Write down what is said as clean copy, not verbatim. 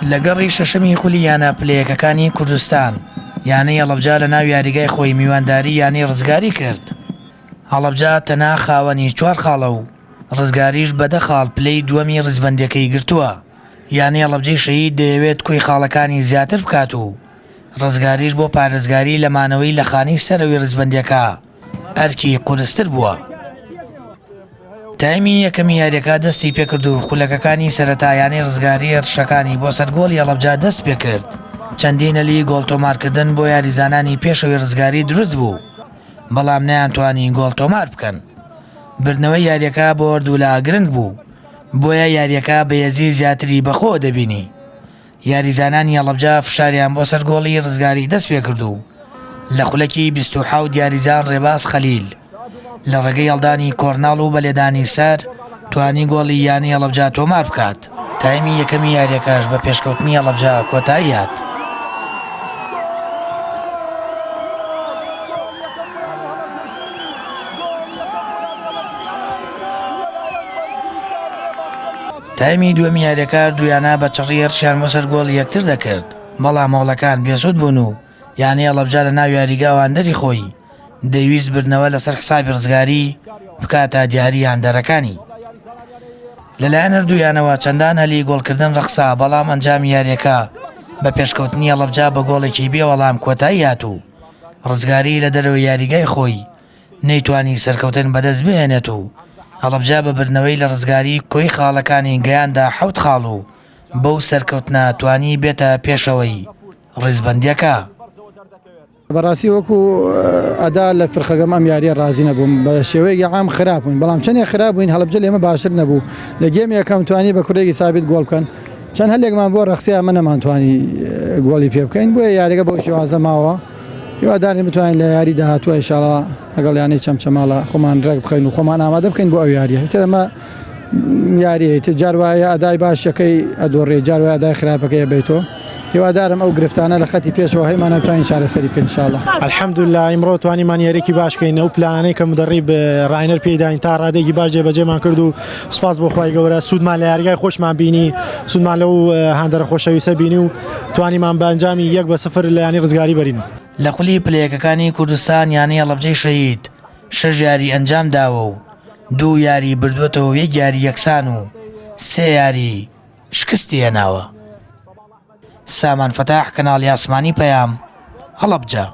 لە گەڕی شەشەمی خولی یانە پلەیەکەکانی کوردستان، یانەی هەڵەبجە لە ناو یاریگای خۆی میوانداری یانەی ڕزگاری کرد. هەڵەبجە تەنها خاوەنی چوار خاڵە و ڕزگاریش بە دە خاڵ پلەی دووەمی ڕیزبەندیەکەی گرتووە. یانەی هەڵەبجەی شەهید دەیەوێت کۆی خاڵەکانی زیاتر بکات و ڕزگاریش بۆ پارێزگاری لە مانەوەی لە خانەی سەرەوەی ڕیزبەندیەکە ئەرکی قورستر بووە. تایمی یەکەمی یاریەکە دەستی پێکرد و خولەکەکانی سەرەتا یانەی ڕزگاری هێرشەکانی بۆ سەر گۆڵی هەڵەبجە دەست پێکرد. چەندین هەلی گۆڵ تۆمارکردن بۆ یاریزانانی پێشەوەی ڕزگاری دروست بوو، بەڵام نەیانتوانی گۆڵ تۆمار بکەن. بردنەوەی یاریەکە بۆ هەردوولا گرنگ بوو، بۆیە یاریەکە بەهێزی زیاتری بەخۆوە دەبینی. یاریزانانی هەڵەبجە فشاریان بۆ سەر گۆڵی رزگاری دەستپێکرد و لە خولەکی 27 یاریزان رێباز خەلیل لە ڕێگەی هەڵدانی کۆرناڵ و بە لێدانی سەر توانی گۆڵی یانەی هەڵەبجە تۆمار بکات. تایمی یەکەمی یاریەکەش بە پێشکەوتنی هەڵەبجە کۆتایی هات. تایمی دووەمی یاریەکە هەردوو یانە بە چڕی هێرشیان بۆ سەر گۆڵی یەکتر دەکرد، بەڵام هەوڵەکان بێسوود بوون و یانەی هەڵەبجە لە ناو یاریگا و هاندەری خۆی دەیویست بردنەوە لەسەر حسابی ڕزگاری بکاتە دیاری هاندەرەکانی. لەلایەن هەردوو یانەوە چەندان هەلی گۆڵکردن ڕەخسا، بەڵام ئەنجامی یاریەکە بە پێشکەوتنی هەڵەبجە بە گۆڵێکی بێ وەڵام کۆتایی هات و ڕزگاری لە دەرەوەی یاریگای خۆی نەیتوانی سەرکەوتن بەدەست بهێنێت و هەڵەبجە بە بردنەوەی لە ڕزگاری کۆی خاڵەکانی گەیاندە حەوت خاڵ و بەو سەرکەوتنە توانی بێتە پێشەوەی ڕیزبەندیەکە. بەڕاستی وەکو ئەدا لە فرخەکەم ئەم یاریە ڕازی نەبووم بە شێوەیەکی عام خراپ بووین بەڵام چەندێک خراپ بووین هەڵەبجە لێمە باشتر نەبوو لە گێم یەکەم توانی بە کورێکی سابیت گۆڵ بکەن چەند هەلێکمان بۆ ڕەخسیا ئەمە نەمانتوانی گۆڵی پێ بکەین بۆیە یاریەکە بەو شێوازە ماوە هیوادارین بتوانین لە یاری داهاتووە ئینشاڵا لەگەڵ یانەی چەمچەماڵە خۆمان ڕێک بخەین و خۆمان ئامادە بکەین بۆ ئەو یاریە ئیتر ئەمە یاریە ئیتر جار وایە ئەدای باشەکەی ئەدۆڕێ جار وایە ئەدای خراپەکەی ئەبەیتەوە هیوادارم ئەو گرفتانە لە خەتی پێشەوە هەیمانە بتوانین چارەسەری بکەین ئینشاڵا. الحمدللە ئیمڕۆ توانیمان یاریەکی باش کەین ئەو پلانانەی کە مدەڕیب ڕاینەر پێیداین تا ڕادەیەکی باش جێبەجێمان کرد و سوپاس بۆ خوای گەورە سوودمان لە یاریگای خۆشمان بینی سوودمان لەو هاندەرە خۆشەویستە بینی و توانیمان بە ئەنجامی یەک بە سفر لە یانەی ڕزگاری بەرین. لە خولی پلە یەکەکانی کوردستان یانەی هەڵەبجەی شەهید شەش یاری ئەنجام داوە و دوو یاری بردووەتەوە و یەک یاری یەکسان و سێ یاری شکستی هێناوە. سامان فەتاح، کەناڵی ئاسمانی پەیام، هەڵەبجە.